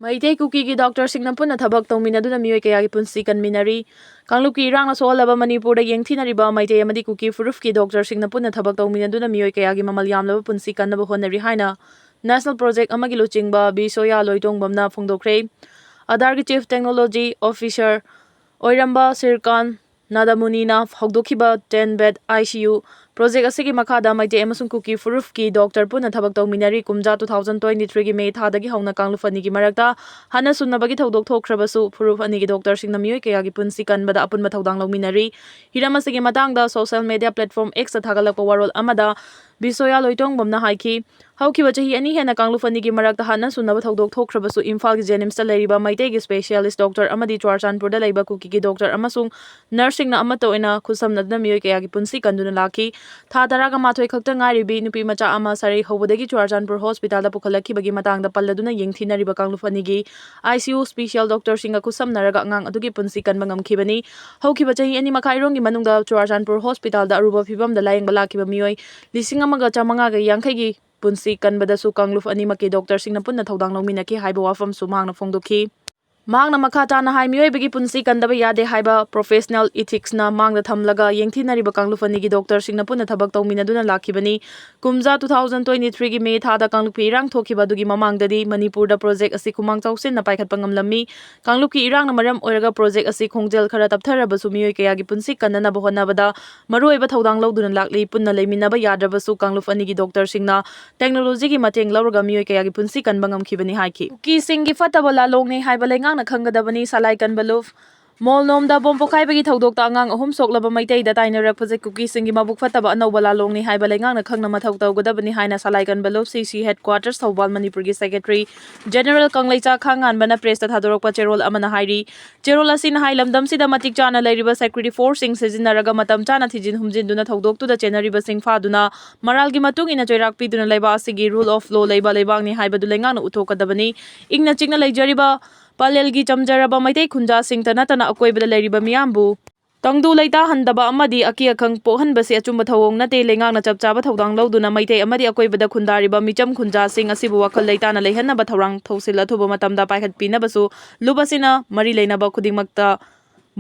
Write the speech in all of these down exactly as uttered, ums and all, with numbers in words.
ꯃꯩꯇꯩ ꯀꯨꯀꯤꯒꯤ ꯗꯣꯛꯇꯔꯁꯤꯡꯅ ꯄꯨꯟꯅ ꯊꯕꯛ ꯇꯧꯃꯤꯟꯅꯗꯨꯅ ꯃꯤꯑꯣꯏ ꯀꯌꯥꯒꯤ ꯄꯨꯟꯁꯤ ꯀꯟꯃꯤꯟꯅꯔꯤ꯫ ꯀꯥꯡꯂꯨꯞꯀꯤ ꯏꯔꯥꯡꯅ ꯁꯣꯛꯍꯜꯂꯕ ꯃꯅꯤꯄꯨꯔꯗ ꯌꯦꯡꯊꯤꯅꯔꯤꯕ ꯃꯩꯇꯩ ꯑꯃꯗꯤ ꯀꯨꯀꯤ ꯐꯨꯔꯨꯞꯀꯤ ꯗꯣꯛꯇꯔꯁꯤꯡꯅ ꯄꯨꯟꯅ ꯊꯕꯛ ꯇꯧꯃꯤꯟꯅꯗꯨꯅ ꯃꯤꯑꯣꯏ ꯀꯌꯥꯒꯤ ꯃꯃꯜ ꯌꯥꯝꯂꯕ ꯄꯨꯟꯁꯤ ꯀꯟꯅꯕ ꯍꯣꯠꯅꯔꯤ ꯍꯥꯏꯅ ꯅꯦꯁꯅꯦꯜ ꯄ꯭ꯔꯣꯖꯦꯛ ꯑꯃꯒꯤ ꯂꯨꯆꯤꯡꯕ ꯕꯤꯁꯣꯌꯥ ꯂꯣꯏꯇꯣꯡꯕꯝꯅ ꯐꯣꯡꯗꯣꯛꯈ꯭ꯔꯦ꯫ ꯑꯗꯥꯔꯒꯤ ꯆꯤꯐ ꯇꯦꯛꯅꯣꯂꯣꯖꯤ ꯑꯣꯐꯤꯁꯔ ꯑꯣꯏꯔꯝꯕ ꯁꯤꯔꯀꯥꯟ ꯅꯥꯗꯥꯃꯨꯅꯤꯅ ꯍꯧꯗꯣꯛꯈꯤꯕ ten bed I C U project ꯑꯁꯤꯒꯤ ꯃꯈꯥꯗ ꯃꯩꯇꯩ ꯑꯃꯁꯨꯡ ꯀꯨꯀꯤ ꯐꯨꯔꯨꯞꯀꯤ ꯗꯣꯛꯇꯔ ꯄꯨꯟꯅ ꯊꯕꯛ ꯇꯧꯃꯤꯟꯅꯔꯤ꯫ ꯀꯨꯝꯖꯥ ꯇꯨ ꯊꯥꯎꯖꯟ ꯇ꯭ꯋꯦꯟꯇꯤ ꯊ꯭ꯔꯤꯒꯤ ꯃꯦ ꯊꯥꯗꯒꯤ ꯍꯧꯅ ꯀꯥꯡꯂꯨꯞ ꯑꯅꯤꯒꯤ ꯃꯔꯛꯇ ꯍꯥꯠꯅ ꯁꯨꯅꯕꯒꯤ ꯊꯧꯗꯣꯛ ꯊꯣꯛꯈ꯭ꯔꯕꯁꯨ, ꯐꯨꯔꯨꯞ ꯑꯅꯤꯒꯤ ꯗꯣꯛꯇꯔꯁꯤꯡꯅ ꯃꯤꯑꯣꯏ ꯀꯌꯥꯒꯤ ꯄꯨꯟꯁꯤ ꯀꯟꯕꯗ ꯑꯄꯨꯟꯕ ꯊꯧꯗꯥꯡ ꯂꯧꯃꯤꯟꯅꯔꯤ꯫ ꯍꯤꯔꯝ ꯑꯁꯤꯒꯤ ꯃꯇꯥꯡꯗ ꯁꯣꯁꯤꯌꯦꯜ ꯃꯦꯗꯤꯌꯥ ꯄ꯭ꯂꯦꯠꯐꯣꯔꯝ ꯑꯦꯛꯁꯇ ꯊꯥꯒꯠꯂꯛꯄ ꯋꯥꯔꯣꯜ ꯑꯃꯗ ꯕꯤꯁꯣꯌꯥ ꯂꯣꯏꯇꯣꯡꯕꯝꯅ ꯍꯥꯏꯈꯤ, ꯍꯧꯈꯤꯕ ꯆꯍꯤ ꯑꯅꯤ ꯍꯦꯟꯅ ꯀꯥꯡꯂꯨꯞ ꯑꯅꯤꯒꯤ ꯃꯔꯛꯇ ꯍꯥꯠꯅ ꯁꯨꯅꯕ ꯊꯧꯗꯣꯛ ꯊꯣꯛꯈ꯭ꯔꯕꯁꯨ, ꯏꯝꯐꯥꯜꯒꯤ ꯖꯦꯅꯤꯝꯁꯇ ꯂꯩꯔꯤꯕ ꯃꯩꯇꯩꯒꯤ ꯁ꯭ꯄꯦꯁꯤꯌꯦꯂꯤꯁ ꯗꯣꯛꯇꯔ ꯑꯃꯗꯤ ꯆꯨꯔꯥꯆꯥꯟꯄꯨꯔꯗ ꯂꯩꯕ ꯀꯨꯀꯤꯒꯤ ꯗꯣꯛꯇꯔ ꯑꯃꯁꯨꯡ ꯅꯔꯁꯁꯤꯡꯅ ꯑꯃꯠꯇ ꯑꯣꯏꯅ ꯈꯨꯠꯁꯝꯅꯗꯨꯅ ꯃꯤꯑꯣꯏ ꯀꯌꯥꯒꯤ ꯄꯨꯟꯁꯤ ꯀꯟꯗꯨꯅ ꯂꯥꯛꯈꯤ꯫ ꯊꯥ ꯇꯔꯥꯒ ꯃꯥꯊꯣꯏ ꯈꯛꯇ ꯉꯥꯏꯔꯤꯕꯤ ꯅꯨꯄꯤ ꯃꯆꯥ ꯑꯃ ꯁꯔꯩ ꯍꯧꯕꯗꯒꯤ ꯆꯨꯔꯥꯆꯥꯟꯄꯨꯔ ꯍꯣꯁꯄꯤꯇꯥꯜꯗ ꯄꯨꯈꯠꯂꯛꯈꯤꯕꯒꯤ ꯃꯇꯥꯡꯗ ꯄꯜꯂꯗꯨꯅ ꯌꯦꯡꯊꯤꯅꯔꯤꯕ ꯀꯥꯡꯂꯨꯞ ꯑꯅꯤꯒꯤ ꯑꯥꯏ ꯁꯤ ꯌꯨ ꯁ꯭ꯄꯦꯁꯤꯌꯦꯜ ꯗꯣꯛꯇꯔꯁꯤꯡꯒ ꯈꯨꯠꯁꯝꯅꯔꯒ ꯑꯉꯥꯡ ꯑꯗꯨꯒꯤ ꯄꯨꯟꯁꯤ ꯀꯟꯕ ꯉꯝꯈꯤꯕꯅꯤ꯫ ꯍꯧꯈꯤꯕ ꯆꯍꯤ ꯑꯅꯤ ꯃꯈꯥꯏꯔꯣꯝꯒꯤ ꯃꯅꯨꯡꯗ ꯆꯨꯔꯥꯆꯥꯟꯄꯨꯔ ꯍꯣꯁꯄꯤꯇꯥꯜꯗ ꯑꯔꯨꯕ ꯐꯤꯚꯝꯗ ꯂꯥꯌꯦꯡꯕ ꯂꯥꯛꯈꯤꯕ ꯃꯤꯑꯣꯏ ꯂꯤꯁꯤꯡ ꯑꯃꯒ ꯆꯥꯃꯉꯥꯒ ꯌꯥꯡꯈꯩꯒꯤ ꯄꯨꯟꯁꯤ ꯀꯟꯕꯗꯁꯨ ꯀꯥꯡꯂꯨꯞ ꯑꯅꯤꯃꯛꯀꯤ ꯗꯣꯛꯇꯔꯁꯤꯡꯅ ꯄꯨꯟꯅ ꯊꯧꯗꯥꯡ ꯂꯧꯃꯤꯟꯅꯈꯤ ꯍꯥꯏꯕ ꯋꯥꯐꯝꯁꯨ ꯃꯍꯥꯛꯅ ꯐꯣꯡꯗꯣꯛꯈꯤ꯫ ꯃꯍꯥꯛꯅ ꯃꯈꯥ ꯇꯥꯅ ꯍꯥꯏ, ꯃꯤꯑꯣꯏꯕꯒꯤ ꯄꯨꯟꯁꯤ ꯀꯟꯗꯕ ꯌꯥꯗꯦ ꯍꯥꯏꯕ ꯄ꯭ꯔꯣꯐꯦꯁꯅꯦꯜ ꯏꯊꯤꯛꯁꯅ ꯃꯥꯡꯗ ꯊꯝꯂꯒ ꯌꯦꯡꯊꯤꯅꯔꯤꯕ ꯀꯥꯡꯂꯨꯞ ꯑꯅꯤꯒꯤ ꯗꯣꯛꯇꯔꯁꯤꯡꯅ ꯄꯨꯟꯅ ꯊꯕꯛ ꯇꯧꯃꯤꯟꯅꯗꯨꯅ ꯂꯥꯛꯈꯤꯕꯅꯤ꯫ ꯀꯨꯝꯖꯥ ꯇꯨ ꯊꯥꯎꯖꯟ ꯇ꯭ꯋꯦꯟꯇꯤ ꯊ꯭ꯔꯤꯒꯤ ꯃꯦ ꯊꯥꯗ ꯀꯥꯡꯂꯨꯞꯀꯤ ꯏꯔꯥꯡ ꯊꯣꯛꯈꯤꯕ ꯑꯗꯨꯒꯤ ꯃꯃꯥꯡꯗꯗꯤ ꯃꯅꯤꯄꯨꯔꯗ ꯄ꯭ꯔꯣꯖꯦꯛ ꯑꯁꯤ ꯈꯨꯃꯥꯡ ꯆꯥꯎꯁꯤꯟꯅ ꯄꯥꯏꯈꯠꯄ ꯉꯝꯂꯝꯃꯤ꯫ ꯀꯥꯡꯂꯨꯞꯀꯤ ꯏꯔꯥꯡꯅ ꯃꯔꯝ ꯑꯣꯏꯔꯒ ꯄ꯭ꯔꯣꯖꯦꯛ ꯑꯁꯤ ꯈꯣꯡꯖꯦꯜ ꯈꯔ ꯇꯞꯊꯔꯕꯁꯨ, ꯃꯤꯑꯣꯏ ꯀꯌꯥꯒꯤ ꯄꯨꯟꯁꯤ ꯀꯟꯅꯅꯕ ꯍꯣꯠꯅꯕꯗ ꯃꯔꯨꯑꯣꯏꯕ ꯊꯧꯗꯥꯡ ꯂꯧꯗꯨꯅ ꯂꯥꯛꯂꯤ꯫ ꯄꯨꯟꯅ ꯂꯩꯃꯤꯟꯅꯕ ꯌꯥꯗ꯭ꯔꯕꯁꯨ, ꯀꯥꯡꯂꯨꯞ ꯑꯅꯤꯒꯤ ꯗꯣꯛꯇꯔꯁꯤꯡꯅ ꯇꯦꯛꯅꯣꯂꯣꯖꯤꯒꯤ ꯃꯇꯦꯡ ꯂꯧꯔꯒ ꯃꯤꯑꯣꯏ ꯀꯌꯥꯒꯤ ꯄꯨꯟꯁꯤ ꯀꯟꯕ ꯉꯝꯈꯤꯕꯅꯤ ꯍꯥꯏꯈꯤ꯫ ꯀꯨꯀꯤꯁꯤꯡꯒꯤ ꯐꯠꯇꯕ ꯂꯥꯂꯣꯡꯅꯤ ꯍꯥꯏꯕ ꯂꯩꯉꯥꯛꯅ ꯈꯪꯒꯗꯕꯅꯤ, ꯁꯂꯥꯏ ꯀꯟꯕ ꯂꯨꯞ꯫ ꯃꯣꯜꯅꯣꯝꯗ ꯕꯣꯝ ꯄꯣꯈꯥꯏꯕꯒꯤ ꯊꯧꯗꯣꯛꯇ ꯑꯉꯥꯡ ꯑꯍꯨꯝ ꯁꯣꯛꯂꯕ ꯃꯩꯇꯩꯗ ꯇꯥꯏꯅꯔꯛꯄꯁꯦ ꯀꯨꯀꯤꯁꯤꯡꯒꯤ ꯃꯕꯨꯛ ꯐꯠꯇꯕ ꯑꯅꯧꯕ ꯂꯥꯂꯣꯡꯅꯤ ꯍꯥꯏꯕ ꯂꯩꯉꯥꯛꯅ ꯈꯪꯅ ꯃꯊꯧ ꯇꯧꯒꯗꯕꯅꯤ ꯍꯥꯏꯅ ꯁꯂꯥꯏ ꯀꯟꯕ ꯂꯨꯞ, ꯁꯤ ꯁꯤ ꯍꯦꯗꯀ꯭ꯋꯥꯔꯇꯔꯁ ꯊꯧꯕꯥꯜ ꯃꯅꯤꯄꯨꯔꯒꯤ ꯁꯦꯀ꯭ꯔꯦꯇꯔꯤ ꯖꯦꯅꯔꯦꯜ ꯀꯪꯂꯩꯆꯥ ꯈꯥꯉꯥꯟꯕꯅ ꯄ꯭ꯔꯦꯁꯇ ꯊꯥꯗꯣꯔꯛꯄ ꯆꯦꯔꯣꯜ ꯑꯃꯅ ꯍꯥꯏꯔꯤ꯫ ꯆꯦꯔꯣꯜ ꯑꯁꯤꯅ ꯍꯥꯏ, ꯂꯝꯗꯝꯁꯤꯗ ꯃꯇꯤꯛ ꯆꯥꯅ ꯂꯩꯔꯤꯕ ꯁꯦꯀ꯭ꯌꯨꯔꯤꯇꯤ ꯐꯣꯔꯁꯁꯤꯡ ꯁꯤꯖꯤꯟꯅꯔꯒ ꯃꯇꯝ ꯆꯥꯅ ꯊꯤꯖꯤꯟ ꯍꯨꯝꯖꯤꯟꯗꯨꯅ ꯊꯧꯗꯣꯛꯇꯨꯗ ꯆꯦꯟꯅꯔꯤꯕꯁꯤꯡ ꯐꯥꯗꯨꯅ ꯃꯔꯥꯜꯒꯤ ꯃꯇꯨꯡ ꯏꯟꯅ ꯆꯩꯔꯥꯛ ꯄꯤꯗꯨꯅ ꯂꯩꯕꯥꯛ ꯑꯁꯤꯒꯤ ꯔꯨꯜ ꯑꯣꯐ ꯂꯣ ꯂꯩꯕ ꯂꯩꯕꯥꯛꯅꯤ ꯍꯥꯏꯕꯗꯨ ꯂꯩꯉꯥꯛꯅ ꯎꯠꯊꯣꯛꯀꯗꯕꯅꯤ꯫ ꯏꯪꯅ ꯆꯤꯛꯅ ꯂꯩꯖꯔꯤꯕ ꯄꯂꯦꯜꯒꯤ ꯆꯝꯖꯔꯕ ꯃꯩꯇꯩ ꯈꯨꯟꯖꯥꯁꯤꯡꯇ ꯅꯠꯇꯅ ꯑꯀꯣꯏꯕꯗ ꯂꯩꯔꯤꯕ ꯃꯤꯌꯥꯝꯕꯨ ꯇꯪꯗꯨ ꯂꯩꯇꯥꯍꯟꯗꯕ ꯑꯃꯗꯤ ꯑꯀꯤ ꯑꯈꯪ ꯄꯣꯛꯍꯟꯕꯁꯤ ꯑꯆꯨꯝꯕ ꯊꯧꯑꯣꯡ ꯅꯠꯇꯦ꯫ ꯂꯩꯉꯥꯛꯅ ꯆꯞ ꯆꯥꯕ ꯊꯧꯗꯥꯡ ꯂꯧꯗꯨꯅ ꯃꯩꯇꯩ ꯑꯃꯗꯤ ꯑꯀꯣꯏꯕꯗ ꯈꯨꯟꯗꯥꯔꯤꯕ ꯃꯤꯆꯝ ꯈꯨꯟꯖꯥꯁꯤꯡ ꯑꯁꯤꯕꯨ ꯋꯥꯈꯜ ꯂꯩꯇꯥꯅ ꯂꯩꯍꯟꯅꯕ ꯊꯧꯔꯥꯡ ꯊꯧꯁꯤꯜ ꯑꯊꯨꯕ ꯃꯇꯝꯗ ꯄꯥꯏꯈꯠꯄꯤꯅꯕꯁꯨ ꯂꯨꯞ ꯑꯁꯤꯅ ꯃꯔꯤ ꯂꯩꯅꯕ ꯈꯨꯗꯤꯡꯃꯛꯇ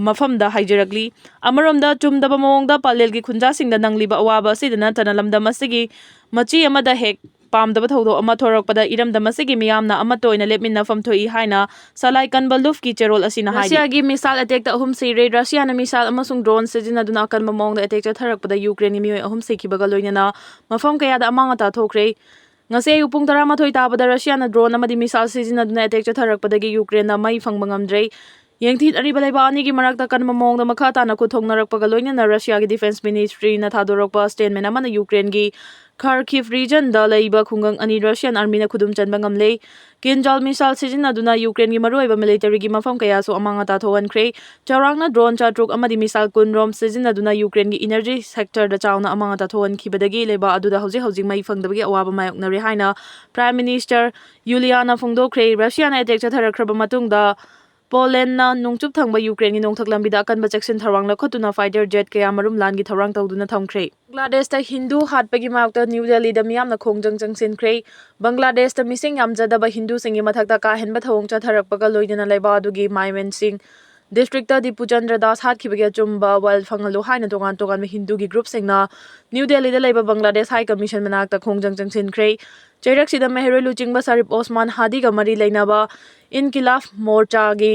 ꯃꯐꯝꯗ ꯍꯥꯏꯖꯔꯛꯂꯤ꯫ ꯑꯃꯔꯣꯝꯗ, ꯆꯨꯝꯗꯕ ꯃꯑꯣꯡꯗ ꯄꯥꯂꯦꯜꯒꯤ ꯈꯨꯟꯖꯥꯁꯤꯡꯗ ꯅꯪꯂꯤꯕ ꯑꯋꯥꯕ ꯑꯁꯤꯗ ꯅꯠꯇꯅ ꯂꯝꯗꯝ ꯑꯁꯤꯒꯤ ꯃꯆꯤ ꯑꯃꯗ ꯍꯦꯛ ꯄꯥꯝꯗꯕ ꯊꯧꯗꯣꯛ ꯑꯃ ꯊꯣꯔꯛꯄꯗ ꯏꯔꯝꯗꯝ ꯑꯁꯤꯒꯤ ꯃꯤꯌꯥꯝꯅ ꯑꯃꯠꯇ ꯑꯣꯏꯅ ꯂꯦꯞꯃꯤꯟꯅꯐꯝ ꯊꯣꯛꯏ ꯍꯥꯏꯅ ꯁꯂꯥꯏ ꯀꯟꯕ ꯂꯨꯞꯀꯤ ꯆꯦꯔꯣꯜ ꯑꯁꯤꯅ ꯍꯥꯏꯔꯤ꯫ ꯔꯁꯤꯌꯥꯒꯤ ꯃꯤꯁꯥꯏꯜ ꯑꯦꯇꯦꯛꯇ ꯑꯍꯨꯝ ꯁꯤꯔꯦ꯫ ꯔꯁꯤꯌꯥꯅ ꯃꯤꯁꯥꯏꯜ ꯑꯃꯁꯨꯡ ꯗ꯭ꯔꯣꯟ ꯁꯤꯖꯤꯟꯅꯗꯨꯅ ꯑꯀꯟꯕ ꯃꯑꯣꯡꯗ ꯑꯦꯇꯦꯛ ꯆꯠꯊꯔꯛꯄꯗ ꯌꯨꯀ꯭ꯔꯦꯟꯒꯤ ꯃꯤꯑꯣꯏ ꯑꯍꯨꯝ ꯁꯤꯈꯤꯕꯒ ꯂꯣꯏꯅꯅ ꯃꯐꯝ ꯀꯌꯥꯗ ꯑꯃꯥꯡ ꯑꯇꯥ ꯊꯣꯛꯈ꯭ꯔꯦ꯫ ꯉꯁꯤ ꯑꯌꯨꯛ ꯄꯨꯡ ꯇꯔꯥꯃꯥꯊꯣꯏ ꯇꯥꯕꯗ ꯔꯁꯤꯌꯥꯅ ꯗ꯭ꯔꯣꯟ ꯑꯃꯗꯤ ꯃꯤꯁꯥꯏꯜ ꯁꯤꯖꯤꯟꯅꯗꯨꯅ ꯑꯦꯇꯦꯛ ꯆꯠꯊꯔꯛꯄꯗꯒꯤ ꯌꯨꯀ꯭ꯔꯦꯟꯅ ꯃꯩ ꯐꯪꯕ ꯉꯝꯗ꯭ꯔꯦ꯫ ꯌꯦꯡꯊꯤꯅꯔꯤꯕ ꯂꯩꯕꯥꯛ ꯑꯅꯤꯒꯤ ꯃꯔꯛꯇ ꯀꯟꯕ ꯃꯑꯣꯡꯗ ꯃꯈꯥ ꯇꯥꯅ ꯈꯨꯠ ꯊꯣꯛꯅꯔꯛꯄꯒ ꯂꯣꯏꯅꯅ ꯔꯁꯤꯌꯥꯒꯤ ꯗꯤꯐꯦꯟꯁ ꯃꯤꯅꯤꯁꯇ꯭ꯔꯤꯅ ꯊꯥꯗꯣꯔꯛꯄ ꯁ꯭ꯇꯦꯠꯃꯦꯟ ꯑꯃꯅ ꯌꯨꯀ꯭ꯔꯦꯟꯒꯤ ꯈꯥꯔꯀꯤꯚ ꯔꯤꯖꯟꯗ ꯂꯩꯕ ꯈꯨꯡꯒꯪ ꯑꯅꯤ ꯔꯁꯤꯌꯥꯟ ꯑꯥꯔꯃꯤꯅ ꯈꯨꯗꯨꯝ ꯆꯟꯕ ꯉꯝꯂꯦ꯫ ꯀꯤꯟꯖꯥꯜ ꯃꯤꯁꯥꯏꯜ ꯁꯤꯖꯤꯟꯅꯗꯨꯅ ꯌꯨꯀ꯭ꯔꯦꯟꯒꯤ ꯃꯔꯨꯑꯣꯏꯕ ꯃꯤꯂꯤꯇꯔꯤꯒꯤ ꯃꯐꯝ ꯀꯌꯥꯁꯨ ꯑꯃꯥꯡ ꯑꯇꯥ ꯊꯣꯛꯍꯟꯈ꯭ꯔꯦ꯫ ꯆꯥꯎꯔꯥꯛꯅ ꯗ꯭ꯔꯣꯟ ꯆꯥꯇ꯭ꯔꯨꯛ ꯑꯃꯗꯤ ꯃꯤꯁꯥꯏꯜ ꯀꯨꯟ ꯔꯣꯝ ꯁꯤꯖꯤꯟꯅꯗꯨꯅ ꯌꯨꯀ꯭ꯔꯦꯟꯒꯤ ꯏꯅꯔꯖꯤ ꯁꯦꯛꯇꯔꯗ ꯆꯥꯎꯅ ꯑꯃꯥꯡ ꯑꯇꯥ ꯊꯣꯛꯍꯟꯈꯤꯕꯗꯒꯤ ꯂꯩꯕꯥꯛ ꯑꯗꯨꯗ ꯍꯧꯖꯤꯛ ꯍꯧꯖꯤꯛ ꯃꯩ ꯐꯪꯗꯕꯒꯤ ꯑꯋꯥꯕ ꯃꯥꯌꯣꯛꯅꯔꯦ ꯍꯥꯏꯅ ꯄ꯭ꯔꯥꯏꯝ ꯃꯤꯅꯤꯁꯇꯔ ꯌꯨꯂꯤꯌꯥꯅ ꯐꯣꯡꯗꯣꯛꯈ꯭ꯔꯦ꯫ ꯔꯁꯤꯌꯥꯅ ꯑꯦꯇꯦꯛ ꯆꯠꯊꯔꯛꯈ꯭ꯔꯕ ꯃꯇꯨꯡꯗ ꯄꯣꯂꯦꯟꯅ ꯅꯣꯡꯆꯨꯞ ꯊꯪꯕ ꯌꯨꯀ꯭ꯔꯦꯟꯒꯤ ꯅꯣꯡꯊꯛ ꯂꯝꯕꯤꯗ ꯑꯀꯟꯕ ꯆꯦꯛꯁꯤꯟ ꯊꯧꯔꯥꯡ ꯂꯧꯈꯠꯇꯨꯅ ꯐꯥꯏꯇꯔ ꯖꯦꯠ ꯀꯌꯥ ꯃꯔꯨꯝ ꯂꯥꯟꯒꯤ ꯊꯧꯔꯥꯡ ꯇꯧꯗꯨꯅ ꯊꯝꯈ꯭ꯔꯦ꯫ ꯕꯪꯒ꯭ꯂꯥꯗꯦꯁꯇ ꯍꯤꯟꯗꯨ ꯍꯥꯠꯄꯒꯤ ꯃꯥꯌꯣꯛꯇ ꯅ꯭ꯌꯨ ꯗꯦꯜꯂꯤꯗ ꯃꯤꯌꯥꯝꯅ ꯈꯣꯡꯖꯪ ꯆꯪꯁꯤꯟꯈ꯭ꯔꯦ꯫ ꯕꯪꯒ꯭ꯂꯥꯗꯦꯁꯇ ꯃꯤꯁꯤꯡ ꯌꯥꯝꯖꯗꯕ ꯍꯤꯟꯗꯨꯁꯤꯡꯒꯤ ꯃꯊꯛꯇ ꯀꯥ ꯍꯦꯟꯕ ꯊꯧꯑꯣꯡ ꯆꯠꯊꯔꯛꯄꯒ ꯂꯣꯏꯅꯅ ꯂꯩꯕꯥꯛ ꯑꯗꯨꯒꯤ ꯃꯥꯏꯃꯦꯟꯁꯤꯡ ꯗꯤꯁꯇ꯭ꯔꯤꯛꯇ ꯗꯤꯄꯨ ꯆꯟꯗ꯭ꯔ ꯗꯥꯁ ꯍꯥꯠꯈꯤꯕꯒꯤ ꯑꯆꯨꯝꯕ ꯋꯥꯌꯦꯜ ꯐꯪꯍꯜꯂꯨ ꯍꯥꯏꯅ ꯇꯣꯉꯥꯟ ꯇꯣꯉꯥꯟꯕ ꯍꯤꯟꯗꯨꯒꯤ ꯒ꯭ꯔꯨꯞꯁꯤꯡꯅ ꯅ꯭ꯌꯨ ꯗꯦꯜꯂꯤꯗ ꯂꯩꯕ ꯕꯪꯒ꯭ꯂꯥꯗꯦꯁ ꯍꯥꯏ ꯀꯃꯤꯁꯟ ꯃꯅꯥꯛꯇ ꯈꯣꯡꯖꯪ ꯆꯪꯁꯤꯟꯈ꯭ꯔꯦ꯫ ꯆꯩꯔꯛꯁꯤꯗ ꯃꯍꯩꯔꯣꯏ ꯂꯨꯆꯤꯡꯕ ꯁꯔꯤꯐ ꯑꯣꯁꯃꯥꯟ ꯍꯥꯗꯤꯒ ꯃꯔꯤ ꯂꯩꯅꯕ ꯏꯟꯀꯤꯂꯥꯐ ꯃꯣꯔꯆꯥꯒꯤ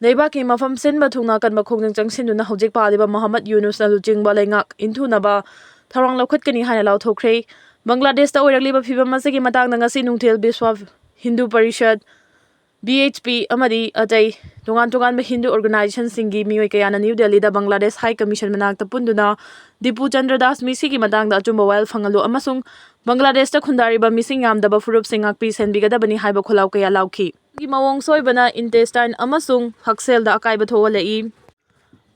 ꯂꯩꯕꯥꯛꯀꯤ ꯃꯐꯝ ꯁꯤꯟꯕ ꯊꯨꯡꯅ ꯑꯀꯟꯕ ꯈꯣꯡꯖꯪ ꯆꯪꯁꯤꯟꯗꯨꯅ ꯍꯧꯖꯤꯛ ꯄꯥꯜꯂꯤꯕ ꯃꯣꯍꯝꯃꯗ ꯌꯨꯅꯨꯁꯅ ꯂꯨꯆꯤꯡꯕ ꯂꯩꯉꯥꯛ ꯏꯟꯊꯨꯅꯕ ꯊꯧꯔꯥꯡ ꯂꯧꯈꯠꯀꯅꯤ ꯍꯥꯏꯅ ꯂꯥꯎꯊꯣꯛꯈ꯭ꯔꯦ꯫ ꯕꯪꯒ꯭ꯂꯥꯗꯦꯁꯇ ꯑꯣꯏꯔꯛꯂꯤꯕ ꯐꯤꯕꯝ ꯑꯁꯤꯒꯤ ꯃꯇꯥꯡꯗ ꯉꯁꯤ ꯅꯨꯡꯊꯤꯜ Vishwa Hindu Parishad, B H P, ꯑꯃꯗꯤ ꯑꯇꯩ ꯇꯣꯉꯥꯟ ꯇꯣꯉꯥꯟꯕ ꯍꯤꯟꯗꯨ ꯑꯣꯔꯒꯅꯥꯏꯖꯦꯁꯟꯁꯤꯡꯒꯤ ꯃꯤꯑꯣꯏ ꯀꯌꯥꯅ ꯅ꯭ꯌꯨ ꯗꯦꯜꯂꯤꯗ ꯕꯪꯒ꯭ꯂꯥꯗꯦꯁ ꯍꯥꯏ ꯀꯃꯤꯁꯟ ꯃꯅꯥꯛꯇ ꯄꯨꯟꯗꯨꯅ ꯗꯤꯄꯨ ꯆꯟꯗ꯭ꯔ ꯗꯥꯁ ꯃꯤꯁꯤꯒꯤ ꯃꯇꯥꯡꯗ ꯑꯆꯨꯝꯕ ꯋꯥꯌꯦꯜ ꯐꯪꯍꯜꯂꯨ ꯑꯃꯁꯨꯡ ꯕꯪꯒ꯭ꯂꯥꯗꯦꯁꯇ ꯈꯨꯟꯗꯥꯔꯤꯕ ꯃꯤꯁꯤꯡ ꯌꯥꯝꯗꯕ ꯐꯨꯔꯨꯞꯁꯤꯡ ꯉꯥꯛꯄꯤ ꯁꯦꯟꯕꯤꯒꯗꯕꯅꯤ ꯍꯥꯏꯕ ꯈꯣꯜꯂꯥꯎ ꯀꯌꯥ ꯂꯥꯎꯈꯤ꯫ ꯒꯤ ꯃꯑꯣꯡ ꯁꯣꯏꯕꯅ ꯏꯟꯇꯦꯁꯇꯥꯏꯟ ꯑꯃꯁꯨꯡ ꯍꯛꯁꯦꯜꯗ ꯑꯀꯥꯏꯕ ꯊꯣꯛꯍꯜꯂꯛꯏ꯫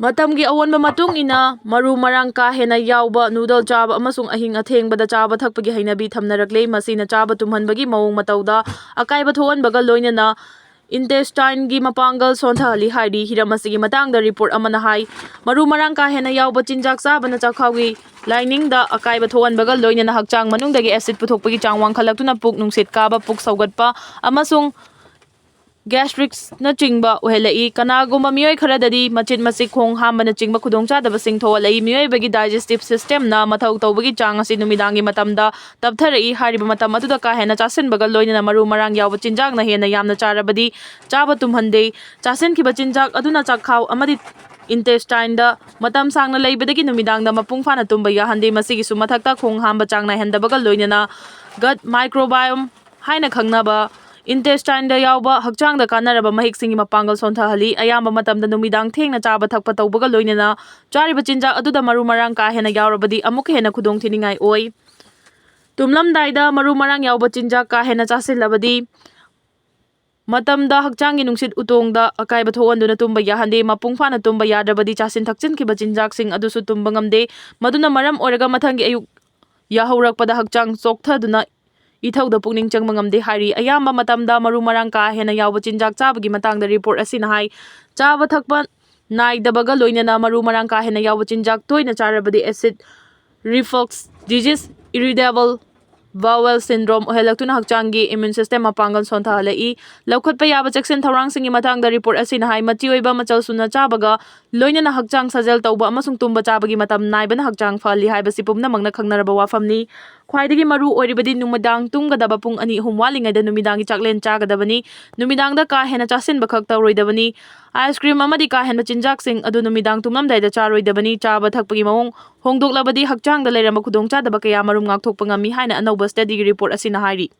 ꯃꯇꯝꯒꯤ ꯑꯑꯣꯟꯕ ꯃꯇꯨꯡ ꯏꯟꯅ ꯃꯔꯨ ꯃꯔꯥꯡ ꯀꯥ ꯍꯦꯟꯅ ꯌꯥꯎꯕ ꯅꯨꯗꯜ ꯆꯥꯕ ꯑꯃꯁꯨꯡ ꯑꯍꯤꯡ ꯑꯊꯦꯡꯕꯗ ꯆꯥꯕ ꯊꯛꯄꯒꯤ ꯍꯩꯅꯕꯤ ꯊꯝꯅꯔꯛꯂꯦ꯫ ꯃꯁꯤꯅ ꯆꯥꯕ ꯇꯨꯝꯍꯟꯕꯒꯤ ꯃꯑꯣꯡ ꯃꯇꯧꯗ ꯑꯀꯥꯏꯕ ꯊꯣꯛꯍꯟꯕꯒ ꯂꯣꯏꯅꯅ intestine ꯒꯤ ꯃꯄꯥꯡꯒꯜ ꯁꯣꯟꯊꯍꯜꯂꯤ ꯍꯥꯏꯔꯤ꯫ ꯍꯤꯔꯝ ꯑꯁꯤꯒꯤ ꯃꯇꯥꯡꯗ report ꯑꯃꯅ ꯍꯥꯏ, ꯃꯔꯨ ꯃꯔꯥꯡ ꯀꯥ ꯍꯦꯟꯅ ꯌꯥꯎꯕ ꯆꯤꯟꯖꯥꯛ ꯆꯥꯕꯅ ꯆꯥꯛꯈꯥꯎꯒꯤ liningꯗ ꯑꯀꯥꯏꯕ ꯊꯣꯛꯍꯟꯕꯒ ꯂꯣꯏꯅꯅ ꯍꯛꯆꯥꯡ ꯃꯅꯨꯡꯗꯒꯤ acid ꯄꯨꯊꯣꯛꯄꯒꯤ ꯆꯥꯡ ꯋꯥꯡꯈꯠꯂꯛꯇꯨꯅ ꯄꯨꯛ, ꯅꯨꯡꯁꯤꯠ ꯀꯥꯕ, ꯄꯨꯛ ꯁꯧꯒꯠꯄ ꯑꯃꯁꯨꯡ gastricsꯅꯆꯤꯡꯕ ꯑꯣꯏꯍꯜꯂꯛꯏ꯫ ꯀꯅꯥꯒꯨꯝꯕ ꯃꯤꯑꯣꯏ ꯈꯔꯗꯗꯤ ꯃꯆꯤꯠ ꯃꯆꯤꯠ, ꯈꯣꯡ ꯍꯥꯝꯕꯅꯆꯤꯡꯕ ꯈꯨꯗꯣꯡꯆꯥꯗꯕꯁꯤꯡ ꯊꯣꯛꯍꯜꯂꯛꯏ꯫ ꯃꯤꯑꯣꯏꯕꯒꯤ digestive systemꯅ ꯃꯊꯧ ꯇꯧꯕꯒꯤ ꯆꯥꯡ ꯑꯁꯤ ꯅꯨꯃꯤꯗꯥꯡꯒꯤ ꯃꯇꯝꯗ ꯇꯞꯊꯔꯛꯏ꯫ ꯍꯥꯏꯔꯤꯕ ꯃꯇꯝ ꯑꯗꯨꯗ ꯀꯥ ꯍꯦꯟꯅ ꯆꯥꯁꯤꯟꯕꯒ ꯂꯣꯏꯅꯅ ꯃꯔꯨ ꯃꯔꯥꯡ ꯌꯥꯎꯕ ꯆꯤꯟꯖꯥꯛꯅ ꯍꯦꯟꯅ ꯌꯥꯝꯅ ꯆꯥꯔꯕꯗꯤ ꯆꯥꯕ ꯇꯨꯝꯍꯟꯗꯦ꯫ ꯆꯥꯁꯤꯟꯈꯤꯕ ꯆꯤꯟꯖꯥꯛ ꯑꯗꯨꯅ ꯆꯥꯛꯈꯥꯎ ꯑꯃꯗꯤ intestineꯗ ꯃꯇꯝ ꯁꯥꯡꯅ ꯂꯩꯕꯗꯒꯤ ꯅꯨꯃꯤꯗꯥꯡꯗ ꯃꯄꯨꯡ ꯐꯥꯅ ꯇꯨꯝꯕ ꯌꯥꯍꯟꯗꯦ꯫ ꯃꯁꯤꯒꯤꯁꯨ ꯃꯊꯛꯇ, ꯈꯣꯡ ꯍꯥꯝꯕ ꯆꯥꯡ ꯅꯥꯏꯍꯟꯗꯕꯒ ꯂꯣꯏꯅꯅ gut microbiome ꯍꯥꯏꯅ ꯈꯪꯅꯕ intestineꯗ ꯌꯥꯎꯕ ꯍꯛꯆꯥꯡꯗ ꯀꯥꯟꯅꯔꯕ ꯃꯍꯤꯛꯁꯤꯡꯒꯤ ꯃꯄꯥꯡꯒꯜ ꯁꯣꯟꯊꯍꯜꯂꯤ꯫ ꯑꯌꯥꯝꯕ ꯃꯇꯝꯗ ꯅꯨꯃꯤꯗꯥꯡ ꯊꯦꯡꯅ ꯆꯥꯕ ꯊꯛꯄ ꯇꯧꯕꯒ ꯂꯣꯏꯅꯅ ꯆꯥꯔꯤꯕ ꯆꯤꯟꯖꯥꯛ ꯑꯗꯨꯗ ꯃꯔꯨ ꯃꯔꯥꯡ ꯀꯥ ꯍꯦꯟꯅ ꯌꯥꯎꯔꯕꯗꯤ ꯑꯃꯨꯛꯀ ꯍꯦꯟꯅ ꯈꯨꯗꯣꯡ ꯊꯤꯅꯤꯡꯉꯥꯏ ꯑꯣꯏ꯫ ꯇꯨꯝꯂꯝꯗꯥꯏꯗ ꯃꯔꯨ ꯃꯔꯥꯡ ꯌꯥꯎꯕ ꯆꯤꯟꯖꯥꯛ ꯀꯥ ꯍꯦꯟꯅ ꯆꯥꯁꯤꯜꯂꯕꯗꯤ ꯃꯇꯝꯗ ꯍꯛꯆꯥꯡꯒꯤ ꯅꯨꯡꯁꯤꯠ ꯎꯇꯣꯡꯗ ꯑꯀꯥꯏꯕ ꯊꯣꯛꯍꯟꯗꯨꯅ ꯇꯨꯝꯕ ꯌꯥꯍꯟꯗꯦ꯫ ꯃꯄꯨꯡ ꯐꯥꯅ ꯇꯨꯝꯕ ꯌꯥꯗ꯭ꯔꯕꯗꯤ ꯆꯥꯁꯤꯟ ꯊꯛꯆꯤꯟꯈꯤꯕ ꯆꯤꯟꯖꯥꯛꯁꯤꯡ ꯑꯗꯨꯁꯨ ꯇꯨꯝꯕ ꯉꯝꯗꯦ꯫ ꯃꯗꯨꯅ ꯃꯔꯝ ꯑꯣꯏꯔꯒ ꯃꯊꯪꯒꯤ ꯑꯌꯨꯛ ꯌꯥꯍꯧꯔꯛꯄꯗ ꯍꯛꯆꯥꯡ ꯆꯣꯛꯊꯗꯨꯅ ꯏꯊꯧꯗ ꯄꯨꯛꯅꯤꯡ ꯆꯪꯕ ꯉꯝꯗꯦ ꯍꯥꯏꯔꯤ꯫ ꯑꯌꯥꯝꯕ ꯃꯇꯝꯗ ꯃꯔꯨ ꯃꯔꯥꯡ ꯀꯥ ꯍꯦꯟꯅ ꯌꯥꯎꯕ ꯆꯤꯟꯖꯥꯛ ꯆꯥꯕꯒꯤ ꯃꯇꯥꯡꯗ report ꯑꯁꯤꯅ ꯍꯥꯏ, ꯆꯥꯕ ꯊꯛꯄ ꯅꯥꯏꯗꯕꯒ ꯂꯣꯏꯅꯅ ꯃꯔꯨ ꯃꯔꯥꯡ ꯀꯥ ꯍꯦꯟꯅ ꯌꯥꯎꯕ ꯆꯤꯟꯖꯥꯛ ꯇꯣꯏꯅ ꯆꯥꯔꯕꯗꯤ acid reflux disease, irritable bowel syndrome ꯑꯣꯏꯍꯜꯂꯛꯇꯨꯅ ꯍꯛꯆꯥꯡꯒꯤ immune system ꯃꯄꯥꯡꯒꯜ ꯁꯣꯟꯊꯍꯜꯂꯛꯏ꯫ ꯂꯧꯈꯠꯄ ꯌꯥꯕ ꯆꯦꯛꯁꯤꯟ ꯊꯧꯔꯥꯡꯁꯤꯡꯒꯤ ꯃꯇꯥꯡꯗ report ꯑꯁꯤꯅ ꯍꯥꯏ, ꯃꯆꯤ ꯑꯣꯏꯕ ꯃꯆꯜ ꯁꯨꯅ ꯆꯥꯕꯒ ꯂꯣꯏꯅꯅ ꯍꯛꯆꯥꯡ ꯁꯥꯖꯦꯜ ꯇꯧꯕ ꯑꯃꯁꯨꯡ ꯇꯨꯝꯕ ꯆꯥꯕꯒꯤ ꯃꯇꯝ ꯅꯥꯏꯕꯅ ꯍꯛꯆꯥꯡ ꯐꯍꯜꯂꯤ ꯍꯥꯏꯕꯁꯤ ꯄꯨꯝꯅꯃꯛꯅ ꯈꯪꯅꯔꯕ ꯋꯥꯐꯝꯅꯤ꯫ ꯈ꯭ꯋꯥꯏꯗꯒꯤ ꯃꯔꯨ ꯑꯣꯏꯔꯤꯕꯗꯤ ꯅꯨꯃꯤꯗꯥꯡ ꯇꯨꯝꯒꯗꯕ ꯄꯨꯡ ꯑꯅꯤ ꯑꯍꯨꯝ ꯋꯥꯠꯂꯤꯉꯩꯗ ꯅꯨꯃꯤꯗꯥꯡꯒꯤ ꯆꯥꯛꯂꯦꯟ ꯆꯥꯒꯗꯕꯅꯤ꯫ ꯅꯨꯃꯤꯗꯥꯡꯗ ꯀꯥ ꯍꯦꯟꯅ ꯆꯥꯁꯤꯟꯕ ꯈꯛ ꯇꯧꯔꯣꯏꯗꯕꯅꯤ꯫ Ice cream ꯑꯃꯗꯤ ꯀꯥ ꯍꯦꯟꯕ ꯆꯤꯟꯖꯥꯛꯁꯤꯡ ꯑꯗꯨ ꯅꯨꯃꯤꯗꯥꯡ ꯇꯨꯝꯂꯝꯗꯥꯏꯗ ꯆꯥꯔꯣꯏꯗꯕꯅꯤ꯫ ꯆꯥꯕ ꯊꯛꯄꯒꯤ ꯃꯑꯣꯡ ꯍꯣꯡꯗꯣꯛꯂꯕꯗꯤ ꯍꯛꯆꯥꯡꯗ ꯂꯩꯔꯝꯕ ꯈꯨꯗꯣꯡꯆꯥꯗꯕ ꯀꯌꯥ ꯃꯔꯨꯝ ꯉꯥꯛꯊꯣꯛꯄ ꯉꯝꯃꯤ ꯍꯥꯏꯅ ꯑꯅꯧꯕ studyꯒꯤ report ꯑꯁꯤꯅ ꯍꯥꯏꯔꯤ꯫